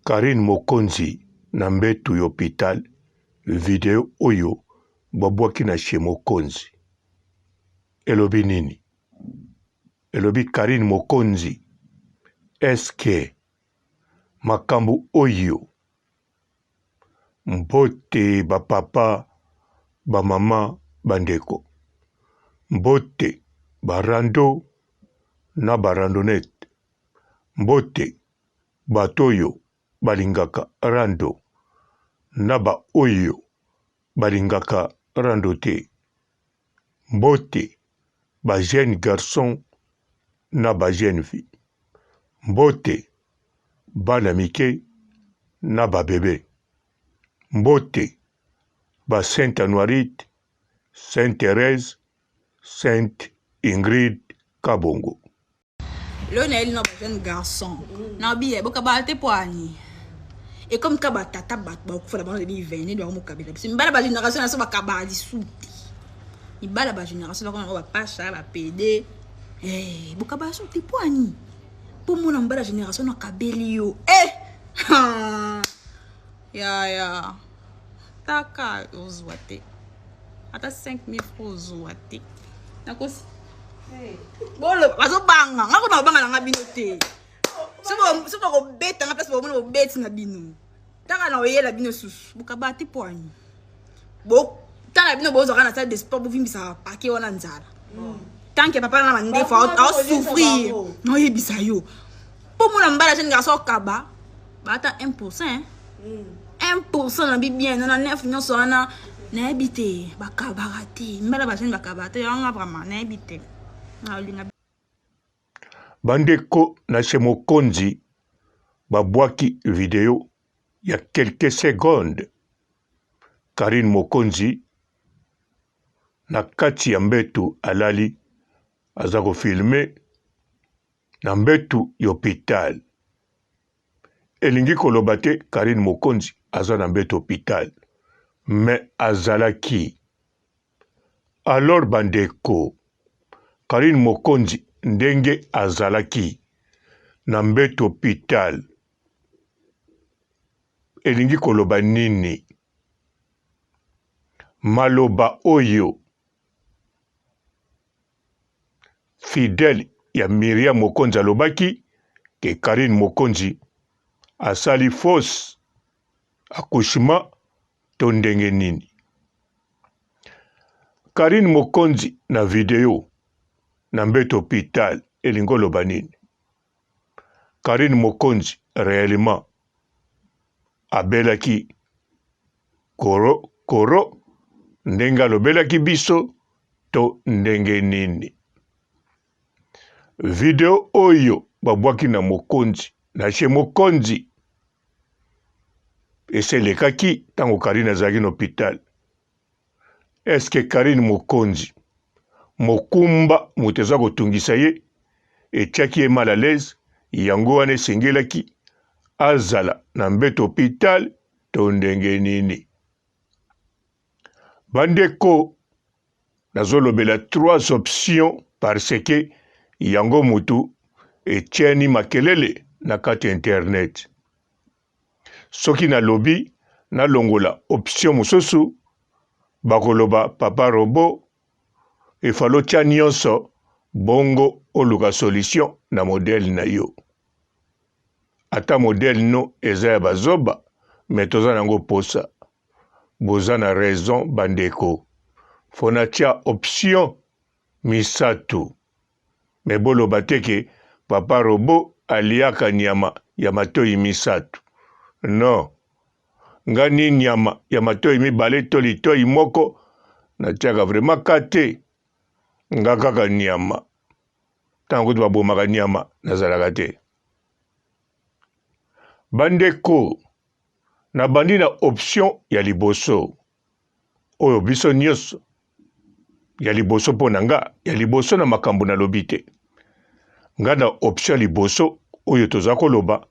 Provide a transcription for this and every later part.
Carine Mokonzi na mbetu ya hopital video oyo babwaki na chez Mokonzi elobi nini? Elobi Carine Mokonzi est ce que makambo oyo Mbote ba papa, ba mama, ba ndeko. Mbote ba rando na ba randonnette. Mbote bato oyo balingaka rando na ba oyo balingaka rando te. Mbote ba jeunes garçons na ba jeunes filles. Mbote bana mike na ba bebe. Mbote ba Sainte Anuarite, Sainte Therèse, Sainte Ingrid Kabongo. Lelo nayeli na ba jeune garçon na biye bokabala te mpo ani ekomi kaka batata bato bakufa na bango 2022 bango mokabela biso mibala ba génération na biso bakabala lisu te mibala ba génération bakoma bango bapasha bapede eh, bokabala su te mpo ani mpo mona mobala génération nakabeli yo eh! yaya taka ozwa te ata 5000 francs ozwa te nakosi bolo bazobanga nga kuna kobanga na nga bino te soki bakobeta nga place bakomona bobeti na bino taka na oyela bino susu bokaba te po ani botala bino bozwaka na salle de sport bovimbisaka pake wana nzala tant que papa na mandefu aosouffrir naoyebisa yo mpo mona mbala jeune garçon okaba baata 1 pourcent 1 pourcent na bi bien na 9 nyonso wana nayebi te bakabaka te mbala bajeune bakabaka te yanga vraiment nayebi te naolinga. Bandeko na chez mokonzi babwaki video ya quelques secondes Carine mokonzi na kati ya mbetu alali aza ko filmer na mbetu ya hopital. Elingi koloba te Carine Mokonzi aza na mbetu hopital mais azalaki. Alors ba ndeko Carine Mokonzi ndenge azalaki na mbetu hopital elingi koloba nini? Maloba oyo Fidèle ya Myriam Mokonzi alobaki que Carine Mokonzi asali fausse accouchement to ndenge nini? Carine Mokonzi na video na mbeto hopital elingi oloba nini? Carine Mokonzi reellement abelaki koro koro ndenge alobelaki biso to ndenge nini? Video oyo babwaki na Mokonzi na chez Mokonzi esi elekaki ntango Carine azalaki na hopital. Est-ce que Carine Mokonzi mokumba moto eza kotungisa ye etiaki ye mal à l'aise yango wana esengelaki azala na mbeto hopital to ndenge nini? Bandeko nazolobela trois options parce que yango mutu etieni makelele na kati ya internet. Soki nalobi nalongola option mosusu bakoloba papa robot efalo tia nionso bongo oluka solution na modèle na yo. Ata modèle no eza ya bazoba mais toza nango posa. Boza na raison ba ndeko faut na tia option misatu mais boloba te ke papa robot aliaka nyama ya matoyi misatu non nga ni nyama ya matoyi mibale to litoyi moko natiaka vraiment ka te nga kaka nyama ntango kutu babomaka nyama nazalaka te bandeko nabandi na option ya liboso oyo biso nyonso ya liboso mpo na nga ya liboso na makambo nalobi te nga na option ya liboso oyo toza koloba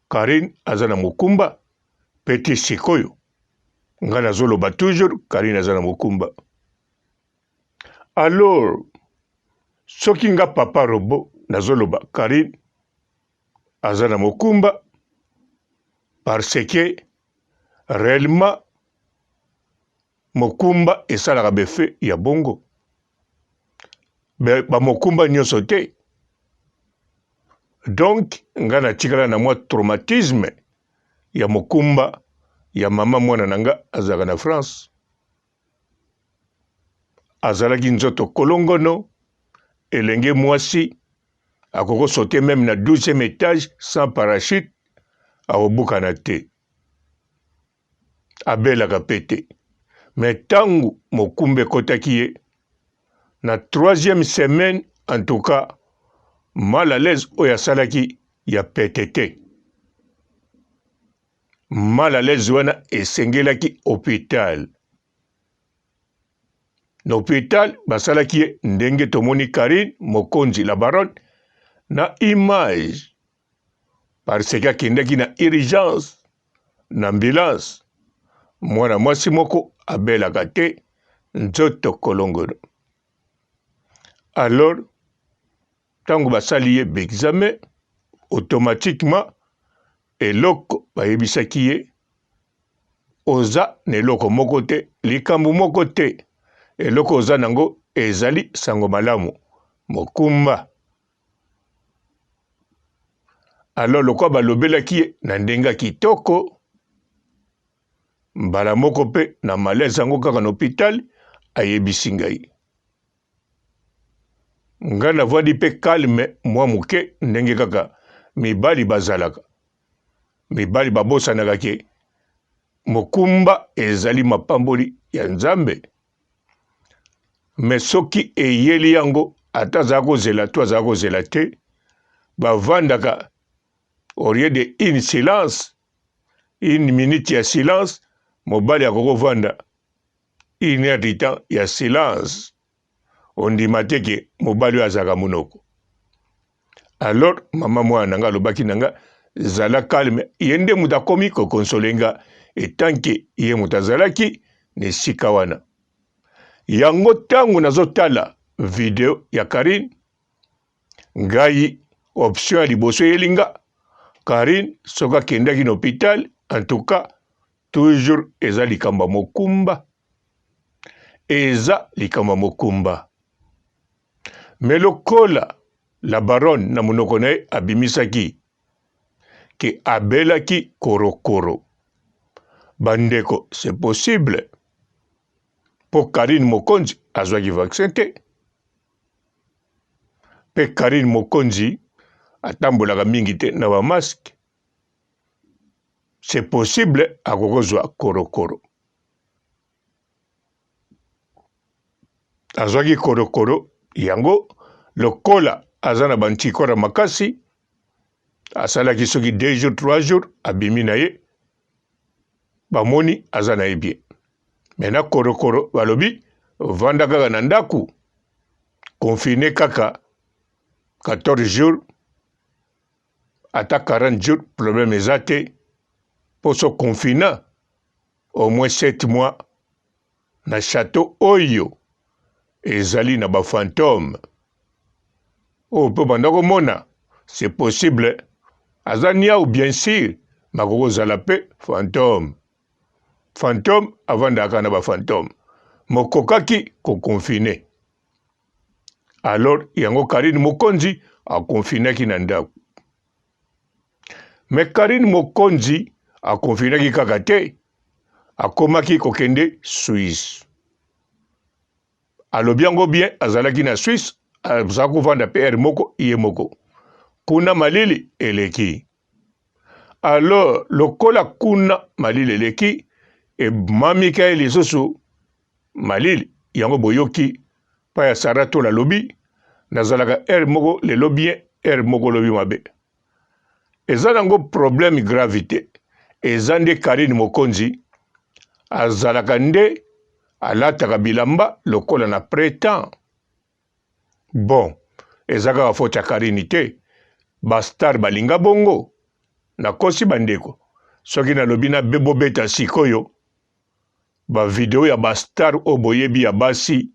Carine aza na mokumba pe ti sikoyo nga nazoloba toujours Carine aza na mokumba alors soki nga papa robot nazoloba Carine aza na mokumba. Parce que réellement mokumba esalaka befe ya bongo. Ba mokumba nyonso te. Donc nga natikala na mwa traumatisme ya mokumba ya mama mwana na nga azalaka na France. Azalaki nzoto kolongono, elenge mwasi, akoki sauter meme na 12e etage sans parachute, akobukana te. Abelaka pe te. Mais tango mokumba ekotaki ye na troisième semaine, en tout cas mal à l'aise oyo asalaki ya pete te. Mal à l'aise wana esengelaki hôpital. Na hôpital basalaki ye ndenge tomoni Carine Mokonzi la baronne na image parce que akendaki na urgence na ambulance. Mwana mwasi moko abelaka te, nzoto kolongono. Alors ntango basali ye baexamen, automatiquement eloko bayebisaki ye, oza na eloko moko te, likambo moko te, eloko oza nango ezali sango malamu, mokumba. Alors lokola balobelaki ye na ndenge ya kitoko, mbala moko mpe na malaise yango kaka na hopital ayebisi ngai. Ngai navandi mpe calme mwa moke ndenge kaka mibali bazalaka. Mibali babosanaka ke mokumba ezali mapamboli ya Nzambe. Mais soki eyeli yango ata azala kozela to azala kozela te, bavandaka au lieu de une silence, une minute ya silence, mobali akoki kovanda une heure du temps ya silence. Ondima te ke mobali oyo azalaka monoko. Alors mama mwana na nga alobaki na nga zala calme, ye nde moto akomi kokonsole nga etanke ye moto azalaki na esika wana. Yango ntango nazotala video ya Carine, ngai option ya liboso eyeli nga Carine soki akendaki na hôpital, en tout cas toujours eza likambo ya mokumba, eza likambo ya mokumba. Mais lokola la baronne na monoko na ye abimisaki ke abelaki korokoro, bandeko c'est possible po Carine Mokonzi azwaki vaccin te, pe Carine Mokonzi atambolaka mingi te na ba masque, c'est possible akokozwa korokoro. Azwaki korokoro yango lokola aza na bantikora makasi, asalaki soki 2 jours 3 jours abimi na ye, bamoni aza na ye bien. Mais na korokoro balobi vanda kaka na ndaku, confine kaka 14 jours ata 40 jours, problème eza te, po so confina au moins 7 mois na chateau oyo ezali na ba fantome oyo mpe banda komona, c'est possible aza niau bien sûr, makoki kozala mpe fantome. Fantome avandaka na ba fantome, mokokaki koconfine. Alors yango Carine Mokonzi aconfinaki na ndako. Mais Carine Mokonzi aconfinaki kaka te, akomaki kokende Suisse. Alobi yango bien, azalaki na Suisse, azalaki kovanda pe heure moko ye moko. Kuna malili eleki. Alors lokola kuna malili eleki, emamika ye lisusu malili yango. Boyoki pa ya Sarah Tola alobi nazalaka heure moko lelo bien, heure moko lobi mabe. Eza nango problème grave te, eza nde Carine Mokonzi azalaka nde alataka bilamba lokola na printemps. Bon, eza kaka faute ya Carine te, ba star balinga bongo. Nakosi bandeko soki nalobi na bobeta sikoyo ba video ya ba star oyo boyebi ya basi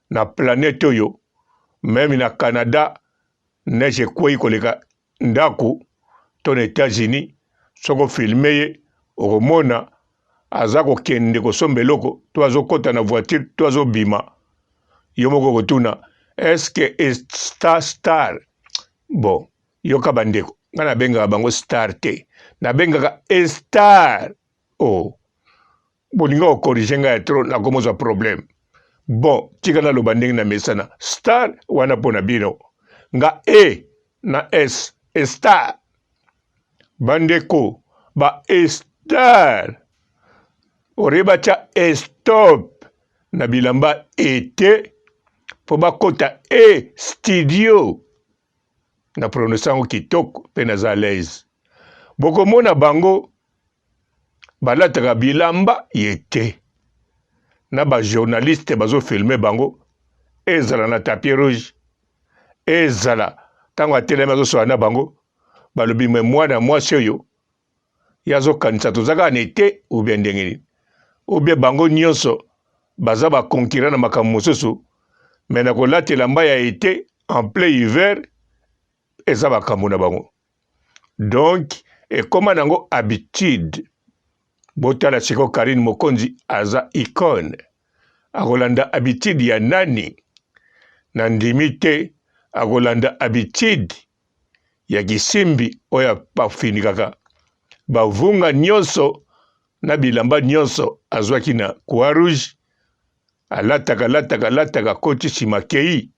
na planète oyo, meme na Canada neige ekwei koleka ndako to na Etats-Unis. Soki ofilme ye okomona aza kokende kosomba eloko to azokota na voiture to azobima, yo moko okotuna est-ce que star star bon yoka bandeko ngai nabengaka bango star te nabengaka estar oh bolinga kokorige ngai ya trop nakomozwa problème bon tika naloba ndenge na mesana star wana mpo na bino nga e na s estar bandeko ba estar orie batya estop na bilamba ete mpo bakota e studio na prononce yango kitoko mpe naza à l'aise bokomona bango balataka bilamba ye te na ba journaliste bazofilme bango ezala na tapis rouge ezala ntango atelemi azosola na bango balobi me mwana mwasi oyo ye azokanisa toza kaka na ete ubie ndenge nini ubie bango nyonso baza ba concurrent na makambo mosusu me na kolata elamba ya ete en plein hiver eza makambo na bango donc ekoma nango habitude botala sikoyo Carine Mokonzi aza icone akolanda habitude ya nani na ndimi te akolanda habitude ya kisimbi oyo bafinikaka bavunga nyonso na bilamba nyonso azwaki na croix rouge alataka lataka alataka akoti nsima akei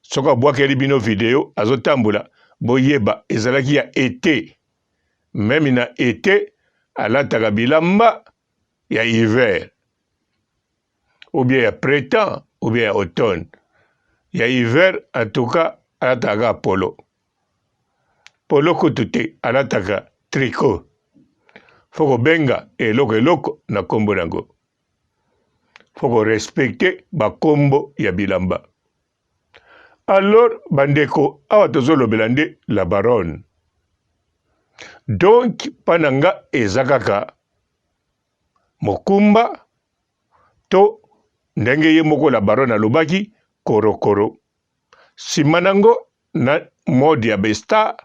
soki abwakeli bino video azotambola boyeba ezalaki ya ete meme na ete alataka bilamba ya hiver ou bien ya printemps ou bien ya automne ya hiver en tout cas alataka kaka polo polo kutu te alataka tricot fo kobenga eloko eloko na nkombo na yango fo korespecte bakombo ya bilamba alors bandeko awa tozolobela nde la baronne donc mpa na nga eza kaka mokumba to ndenge ye moko la baronne alobaki korokoro nsima nango na mode ya ba star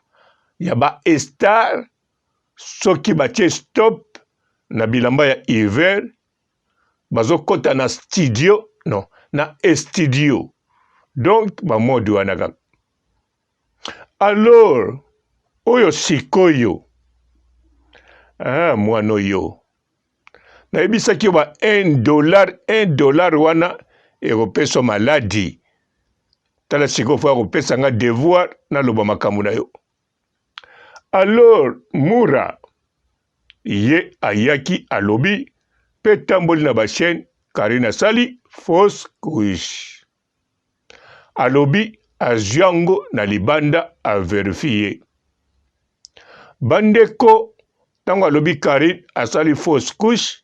ya ba star soki batie stop na bilamba ya hiver bazokota na studio non na estudio donc ba mode wana kaka alors oyo sikoyo ah, mwana oyo nayebisaki yo ba 1 dollar 1 dollar wana ekopesa maladi tala sikoyo fo akopesa nga devoir naloba makambo na yo alors mura ye ayaki alobi mpe tamboli na bachaine karine asali fausse couche Alobi azwi yango na libanda a verifier. Bandeko tango alobi Carine asali fausse couche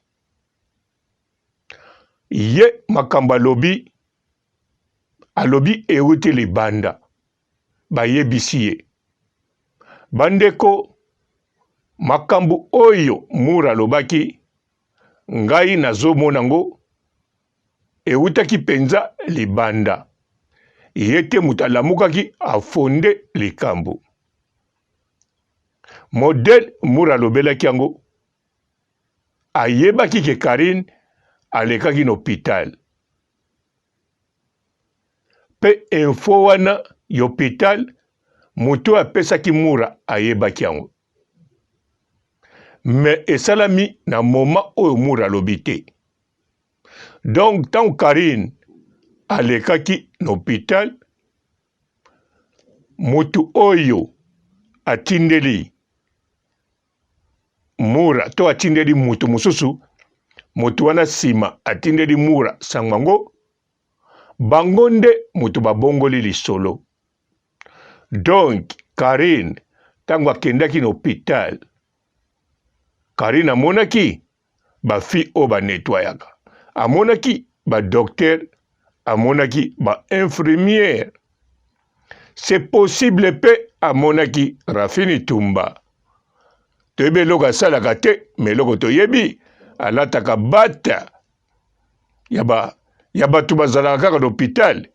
ye makambo alobi alobi ewuti libanda bayebisi ye. Bandeko makambo oyo Mura alobaki ngai nazomona ngo ewutaki mpenza libanda. Ye te moto alamukaki afonde likambo. Modèle Mura alobelaki yango, ayebaki ke Carine alekaki na hopital. Pe info wana ya hopital moto oyo apesaki Mura ayebaki yango. Mais esalami na moment oyo Mura alobi te. Donc ntango Carine alekaki na hopital, motu oyo atindeli Mura to atindeli motu mosusu, motu wana nsima atindeli Mura sango yango, bango nde moto babongoli lisolo. Donc Carine ntango akendaki na hopital, Carine amonaki ba fille oyo ba nettoyaka amonaki ba docteur amonaki ba infirmière c'est possible pe amonaki Rafini Tumba toyebi eloko asalaka te mais eloko toyebi alataka bata ya ba ya bato bazalaka kaka na hôpital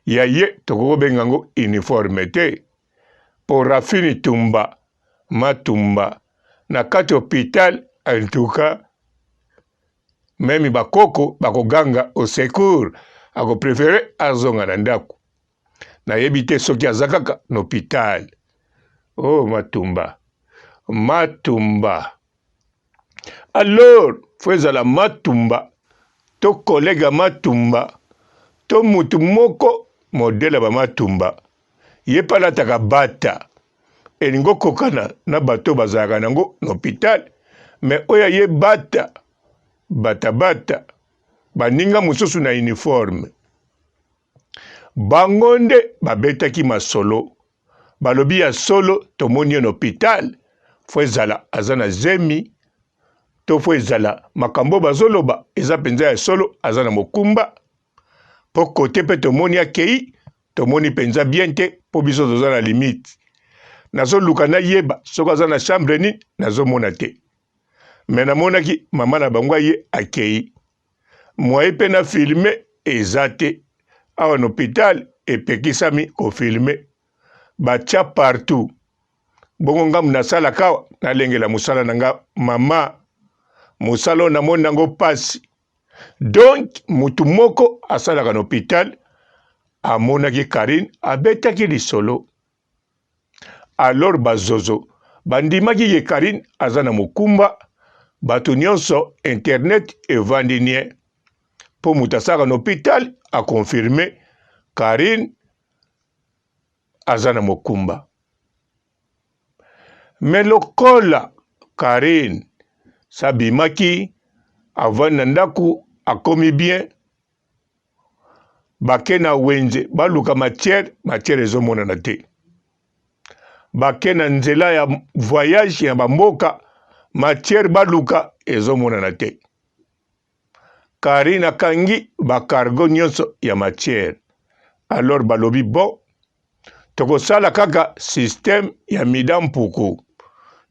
ya ye tokoki kobenga yango uniforme te mpo Rafini Tumba Matumba. na kati hopital en tout cas meme bakoko bakoganga au secours, akoprefere azonga na ndako. Nayebi te soki aza kaka na hopital. Oh matumba matumba, alors fo ezala matumba to collègue ya matumba to mutu moko modèle ya ba matumba, ye pe alataka bata elingi okokana na bato oyo bazalaka nango na hopital, mais oyo aye bata bata bata baninga mosusu na uniforme, bango nde babetaki masolo, balobi ya solo tomoni ye na hopital, fo ezala aza na zemi to fo ezala makambo oyo bazoloba eza mpenza ya solo, aza na mokumba, mpo kote mpe tomoni akei, tomoni mpenza bien te, mpo biso toza na limite. Nazoluka nayeba soki aza na chambre nini, nazomona te, me namonaki mama na bango aye akei, mwaye mpe na filme eza te awa na hopital, epekisami kofilme, batia partout. Bongo ngambo nasalaka awa, nalengela mosala na nga mama, mosala oyo namoni nango pasi. Donc mutu moko asalaka na hopital amonaki Carine abetaki lisolo, alors bazozo bandimaki ye Carine aza na mokumba, bato nyonso internet evandi nie mpo moto asalaka na hopital akonfirme Carine aza na mokumba. Mais lokola Carine sabimaki avandi na ndaku akomi bien, bake na wenze baluka matière, matière ezomonana te. Bake na nzela ya voyage ya bamboka, matière baluka ezomonana te. Carine akangi ba cargo nyonso ya matière. Alors balobi bon, tokosala kaka système ya mida mpuku,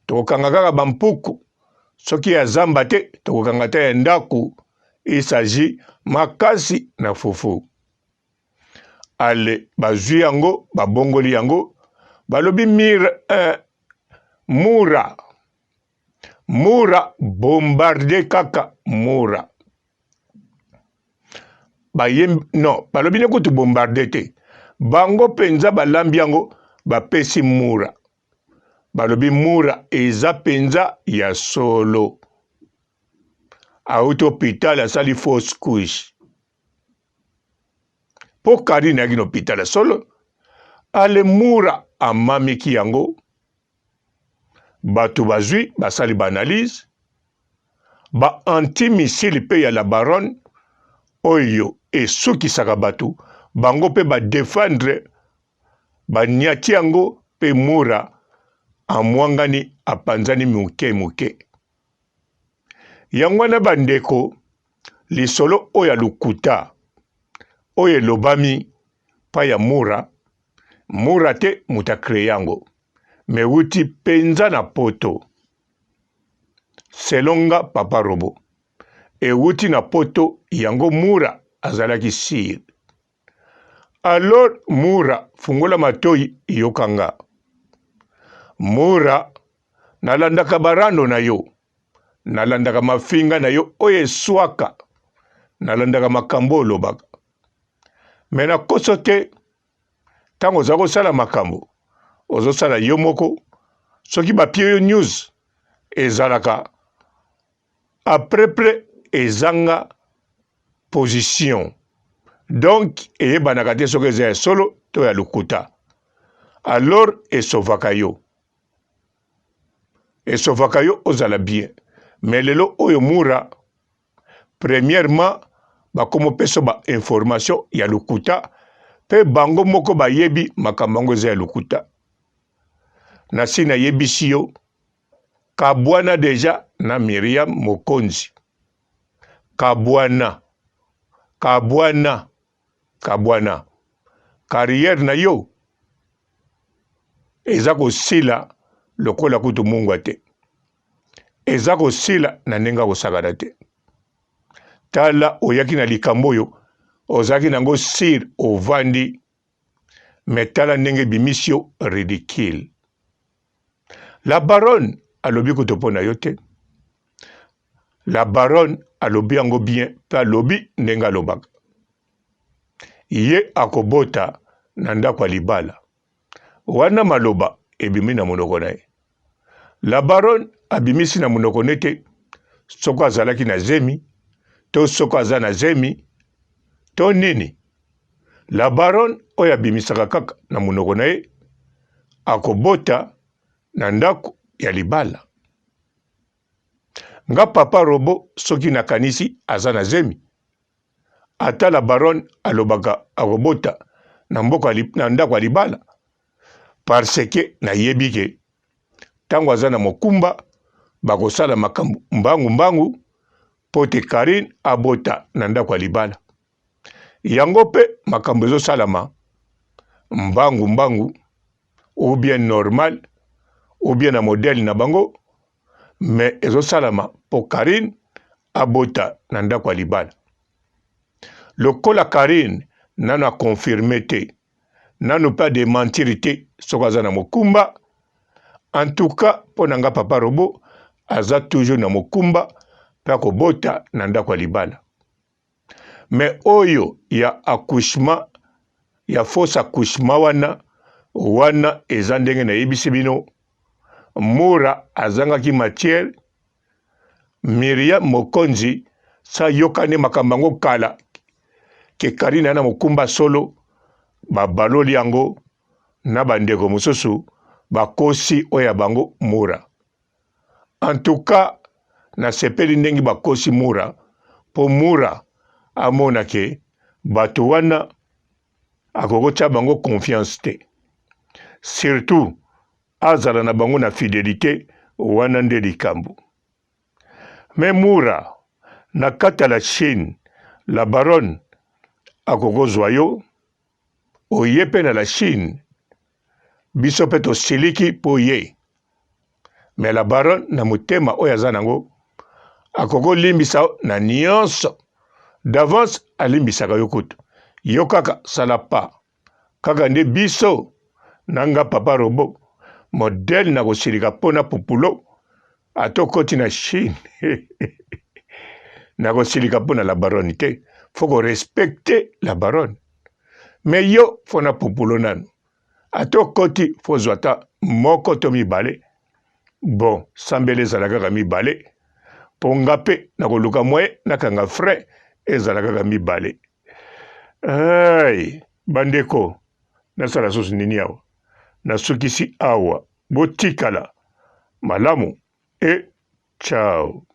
tokokanga kaka ba mpuku, soki ya zamba te tokokanga ta ya ndaku, il s'agit makasi na fufu. Ale bazwi yango babongoli yango, balobi mire mura Mura bombarde kaka Mura. Bayembi non, balobi ne kutu bombarde te. Bango penza balambi yango bapesi Mura. Balobi Mura eza penza ya solo. Auti hopital asali fausse couche. Po Karine ayaki na hopital ya solo. Ale Mura amamiki yango. Bato bazwi basali ba analyse, ba anti missile pe ya la baronne oyo esukisaka bato, bango pe ba defendre, banyati yango pe Mura amwangani apanzani moke moke. Yango wana bandeko, lisolo oyo ya lokuta oyo elobami pa ya Mura, Mura te moto a cree yango mais ewuti penza na poto selon nga papa robot ewuti na poto yango Mura azalaki sur. Alors Mura fungola matoyi yoka nga Mura nalandaka ba rando na yo nalandaka mafinga na yo oyo eswaka nalandaka makambo olobaka mais nakoso te ntango oza kosala makambo ozosala yo moko soki bapie yo news ezalaka aprepre ezanga position donc eyebanaka te soki eza ya solo to ya lokuta alors esovaka yo esovaka yo ozala bien mais lelo oyo mura Premièrement, bakomopesa ba information ya lokuta pe bango moko bayebi makambo yango eza ya lokuta. Nasi nayebisi yo kabwana deja na Miriam Mokonzi. Kabwana. Kabwana. Kabwana. Carrière na yo eza kosila lokola kutu mungwa te. Eza kosila na ndenge ya kosakana te. Tala oyaki na likambo oyo ozalaki nango sur ovandi mais tala ndenge ebimisi yo ridicule. La baronne. alobi kutu mpo na yo te. La baronne alobi yango bien mpe alobi ndenge alobaka. Ye akobota na ndako ya libala. Wana maloba ebimi na monoko na ye. La baronne abimisi na monoko ne te soko azalaki na zemi to soko aza na zemi to nini. La baronne oyo abimisaka kaka na monoko na ye akobota na ndako ya libala. Nga papa robot soki nakanisi aza na zemi ata la baronne alobaka akobota na mboka na ndako ya libala parce que nayebi ke ntango aza na mokumba bakosala makambo mbangu mbangu mpo te Carine abota na ndako ya libala. Yango mpe makambo ezosalama mbangu mbangu ou bien normal ou bien na modèle na bango mais ezosalama mpo Carine abota na ndako ya libala. Lokola Carine nanu a confirme te, nanu pe a dementir te soki aza na mokumba, en tout cas mpo na nga papa robot aza toujours na mokumba mpe akobota na ndako ya libala. Mais oyo ya accouchement ya fausse accouchement wana wana eza ndenge nayebisi bino Mura azangaki matière Miriam Mokonzi sa yokani makambo yango kala ke Karine na mokumba solo babaloli yango na bandeko mosusu bakosi oyo ya bango Mura. En tout cas nasepeli ndenge bakosi Mura po Mura amona ke bato wana akoki kotya bango confiance te surtout azala na bango na fidelite wana nde likambo. Mais Mura na kati ya la Chine la baronne akokozwa yo oye pe na la Chine biso pe tosiliki po ye mais la baronne na motema oyo aza nango akokolimbisa na nyonso d'avance alimbisaka yo kutu yo kaka sala pas kaka nde biso na nga papa robot modèle na kosilika mpo na pupulo ata okoti na Chine nakosilika mpo na la baronne te fo korespecte la baronne me yo fo na pupulo nanu ata okoti fo ozwa ata moko to mibale bon sambela ezala kaka mibale mpo nga mpe nakoluka moye nakanga frein ezala kaka mibale Hey, bandeko nasala susu nini awa nasukisi awa botikala malamu e ciao.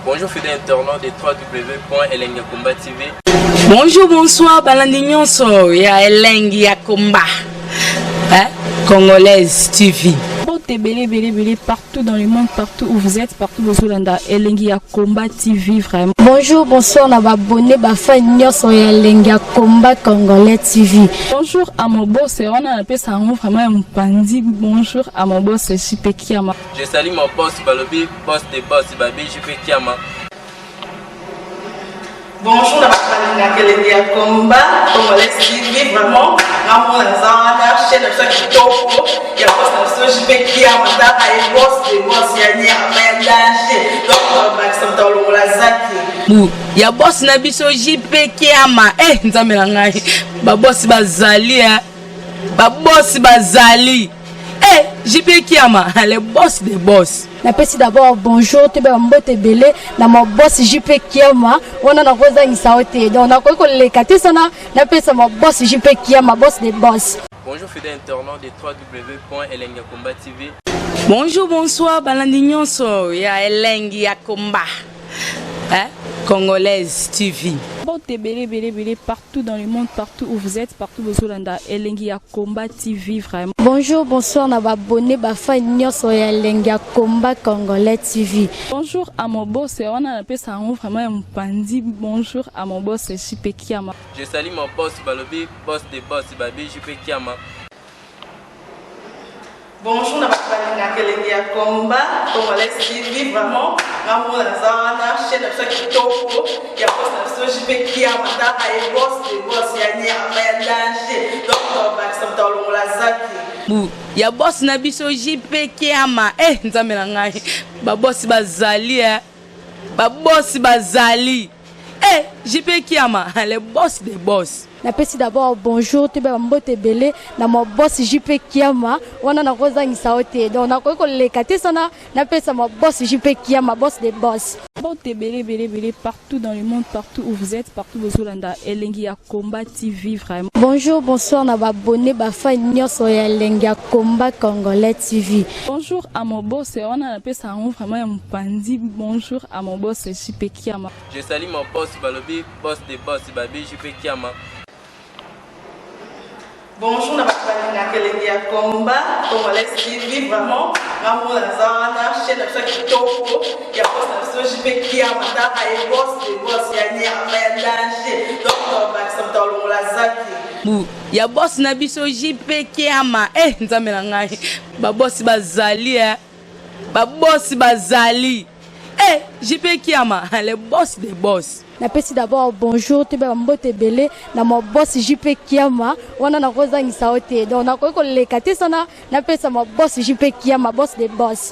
Bonjour fidèles internautes de www.elengiyakomba TV. Bonjour, bonsoir, balandi nyonso ya Elengi ya Komba. Hein? Congolaise TV. Mbote ebele ebele ebele partout dans le monde, partout où vous êtes, partout bozolanda Elengi ya Combat TV vraiment. Bonjour, bonsoir na ba abonné ba fan nyonso ya Elengi ya Combat Congolais TV. Bonjour à mon boss, wana napesa yango vraiment ya mopanzi. Bonjour à mon boss JP Kiama. Je salue mon boss Balobi, boss des boss Babi JP Kiama. Bonjour na bato balingaka elengi ya combat congolais TV vraiment ngamona naza wana chaîne na biso ya kitoko ya boss na biso JP Kiama tala ye boss de boss ya nyama ya danger donc bakisa moto alongola zaki bu ya boss na biso JP Kiama eh nzambe na ngai ba boss bazali eh ba boss bazali eh JP Kiama le boss de boss. Napesi d'abord bonjour toyeba mbote ebele na ma boss JP Kiama wana nakozangisa yo te donc nakoki koleka te sana napesa ma boss JP Kiama boss de boss. Bonjour fidèles internautes de www.elengiyakomba TV. Bonjour, bonsoir, balandi nyonso ya Elengi ya Komba. Hein? Congolaise TV. Mbote ebele ebele ebele partout dans le monde, partout où vous êtes, partout bozolanda Elengi ya Combat TV vraiment. Bonjour, bonsoir na ba abonné ba fan nyonso ya Elengi ya Combat Congolais TV. Bonjour à mon boss, wana napesa yango vraiment ya mopanzi. Bonjour à mon boss JP Kiama. Je salue mon boss Balobi, boss des boss Babi JP Kiama. Bonjour na bato balingaka elengi ya combat congolais TV vraiment ngamona naza wana chaîne na biso ya kitoko ya boss na biso JP Kiama tala ye boss de boss ya nyama ya danger donc bakisa moto alongola zaki bu ya boss na biso JP Kiama eh nzambe na ngai ba boss bazali eh ba boss bazali eh JP Kiama le boss des boss. Napesi d'abord bonjour toyeba mbote ebele na ma boss JP Kiama wana nakozangisa yo te donc nakoki koleka te sana napesa ma boss JP Kiama boss de boss. Mbote ebele ebele ebele partout dans le monde, partout où vous êtes, partout bozolanda Elengi ya Combat TV vraiment. Bonjour, bonsoir na ba abonné ba fan nyonso ya Elengi ya Combat Congolais TV. Bonjour à mon boss, wana napesa yango vraiment ya mopanzi. Bonjour à mon boss JP Kiama. Je salue mon boss Balobi, boss des boss Babi JP Kiama. Bonjour na bato balingaka elengi ya combat congolais TV vraiment ngamona naza wana chaîne na biso ya kitoko ya boss na biso JP Kiama tala ye boss de boss ya nyama ya danger donc bakisa moto alongola zaki bu ya boss na biso JP Kiama eh nzambe na ngai ba boss bazali eh ba boss bazali eh JP Kiama le boss des boss. Napesi d'abord bonjour toyeba mbote ebele na ma boss JP Kiama wana nakozangisa yo te donc nakoki koleka te sana napesa ma boss JP Kiama boss de boss.